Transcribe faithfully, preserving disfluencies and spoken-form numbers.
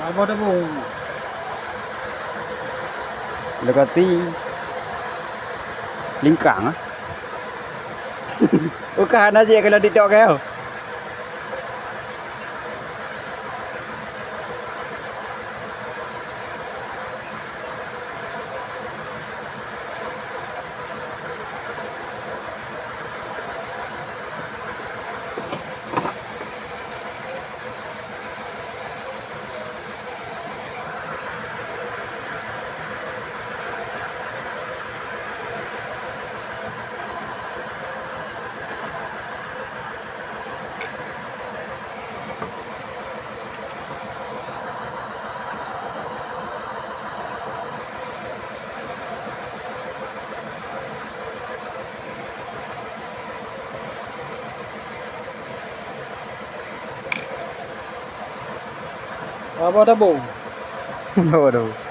Abah tabong. Lokasi lingkang, ah. Bukan aja kalau TikTok kau. Abah tabong. Abah tabong.